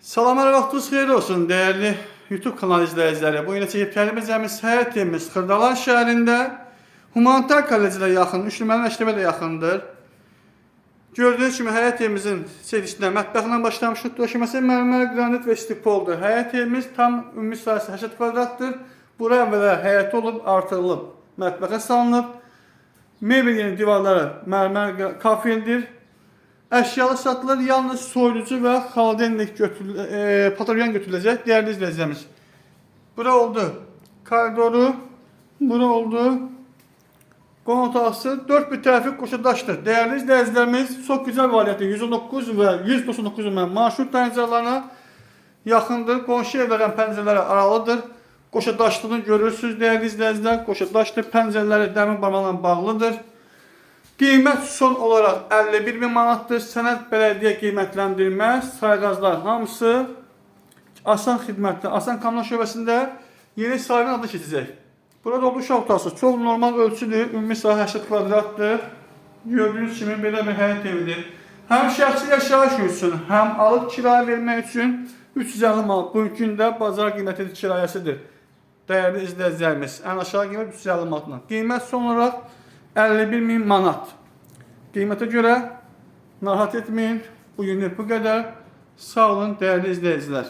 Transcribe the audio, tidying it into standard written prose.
Salam, hər vaxtınız xeyir olsun, dəyərli YouTube kanalı izləyiciləri. Bu yeni çəkib təqdim edəcəyimiz həyət evimiz Xırdalan şəhərində Humanitar Kollecinə yaxın, 3 nömrəli məktəbə də yaxındır. Gördüyünüz kimi həyət evimizin çəkilişində mətbəxlə başlamışıq. Döşəməsi mərmər, qranit və istipoldur. Həyət evimiz tam ümumi sahəsi 80 kvadratdır. Bura əvvələ həyəti olub, artırılıb, mətbəxə salınıb. Mebel yeni divarları mərmər kafeldir. Əşyalı satılır, yalnız soyuducu və xaladelnik götürülə, pataryan götürüləcək, dəyərli izləyicilərimiz. Bura oldu koridoru, bura oldu qonaq otaqsı, dörd bir tərəfi qoşa daşdır. Dəyərli izləyicilərimiz, çox gözəl vəliyyətli 119 və 199 nömrə marşrut dayanacaqlarına yaxındır. Qonşu evlərdən pəncərələri aralıdır. Qoşa daşlığını görürsünüz, dəyərli izləyicilər. Qoşa daşlı pəncərələri dəmir barmaqla bağlıdır. Qiymət son olaraq 51 min manatdır. Sənəd bələdiyyə qiymətləndirmə, sayğaclar hamısı asan xidmətdə, asan kommunal şöbəsində yeni sahibinin adı keçəcək. Burada oldu uşaq otaqsı. Çox normal ölçüdür. Ümumi sahə 80 kvadratdır. Gördüyünüz kimi belə bir həyət evidir. Həm şəxsi yaşayış üçün, həm alıb kirayə vermək üçün 350 manat. Bugünkü gündə bazar qiyməti kirayəsidir. Dəyərli izləyicilərimiz, ən aşağı qiymət 350 manatla. Qiymət son olaraq 51 min manat. Qiymətə görə narahat etməyin. Bu günlük bu qədər. Sağ olun, dəyərli izləyicilər.